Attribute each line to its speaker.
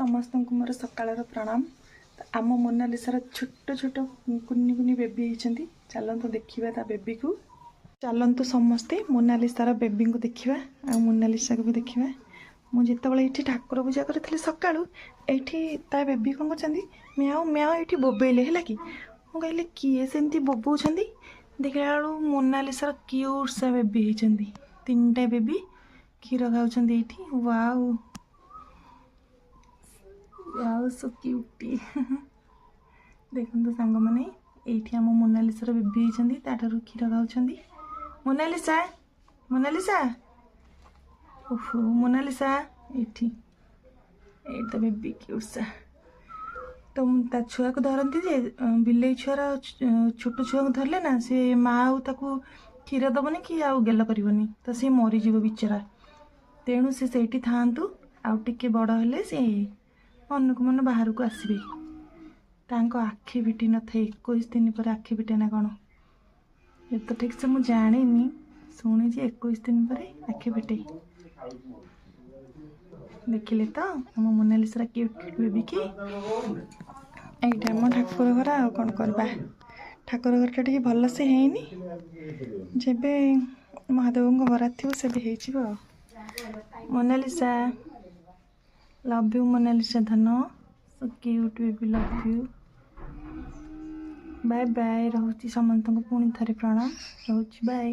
Speaker 1: ସମସ୍ତଙ୍କୁ ମୋର ସକାଳର ପ୍ରଣାମ। ତ ଆମ ମୋନାଲିସାର ଛୋଟ ଛୋଟ କୁନି କୁନି ବେବି ହେଇଛନ୍ତି। ଚାଲନ୍ତୁ ଦେଖିବା ତା ବେବିକୁ। ଚାଲନ୍ତୁ ସମସ୍ତେ ମୋନାଲିସାର ବେବିଙ୍କୁ ଦେଖିବା ଆଉ ମୋନାଲିସାକୁ ବି ଦେଖିବା। ମୁଁ ଯେତେବେଳେ ଏଇଠି ଠାକୁର ପୂଜା କରିଥିଲି ସକାଳୁ, ଏଇଠି ତା ବେବି କ'ଣ କରୁଛନ୍ତି, ମ୍ୟାଓ ମ୍ୟାଓ ଏଇଠି ବୋବେଇଲେ। ହେଲା କି, ମୁଁ କହିଲି କିଏ ସେମିତି ବୋବଉଛନ୍ତି? ଦେଖିଲା ବେଳକୁ ମୋନାଲିସାର କ୍ୟୁଟ୍ ସା ବେବି ହେଇଛନ୍ତି। ତିନିଟା ବେବି କ୍ଷୀର ଖାଉଛନ୍ତି ଏଇଠି। Wow wow, so cutie. ଦେଖନ୍ତୁ ସାଙ୍ଗମାନେ, ଏଇଠି ଆମ ମୋନାଲିସାର ବେବି ହେଇଛନ୍ତି, ତାଠାରୁ କ୍ଷୀର ଖାଉଛନ୍ତି। ମୋନାଲିସା, ମୋନାଲିସା, ଓହୋ, ମୋନାଲିସା ଏଇଠି। ଏଇଠି ତ ବେବି କ୍ୟୁଟ୍ ସା। ତ ତା ଛୁଆକୁ ଧରନ୍ତି ଯେ ବିଲେଇ ଛୁଆର ଛୋଟ ଛୁଆକୁ ଧରିଲେ ନା, ସେ ମା ଆଉ ତାକୁ କ୍ଷୀର ଦେବନି କି ଆଉ ଗେଲ କରିବନି, ତ ସେ ମରିଯିବ ବିଚରା। ତେଣୁ ସେ ସେଇଠି ଥାଆନ୍ତୁ, ଆଉ ଟିକେ ବଡ଼ ହେଲେ ସେ ମନକୁ ମନ ବାହାରକୁ ଆସିବେ। ତାଙ୍କ ଆଖି ଫିଟି ନଥାଏ, 21 ଦିନ ପରେ ଆଖି ଫିଟେ ନା କ'ଣ, ଏ ତ ଠିକ୍ ସେ ମୁଁ ଜାଣିନି, ଶୁଣିଛି 21 ଦିନ ପରେ ଆଖି ଫିଟେ। ଦେଖିଲେ ତ ଆମ ମୋନାଲିସାର କ୍ୟୁଟ୍ ବେବି କି? ଏଇଟା ଆମ ଠାକୁର ଘର। ଆଉ କ'ଣ କରିବା, ଠାକୁର ଘରଟା ଟିକେ ଭଲସେ ହେଇନି। ଯେବେ ମହାଦେବଙ୍କ ବରାଦ ଥିବ ସେବେ ହେଇଯିବ। ଆଉ ମୋନାଲିସା, ଲଭ୍ you Monalisa ଧନ, so cute baby, love you, bye bye. ରହୁଛି, ସମସ୍ତଙ୍କୁ ପୁଣି ଥରେ ପ୍ରଣାମ, ରହୁଛି, ବାଏ।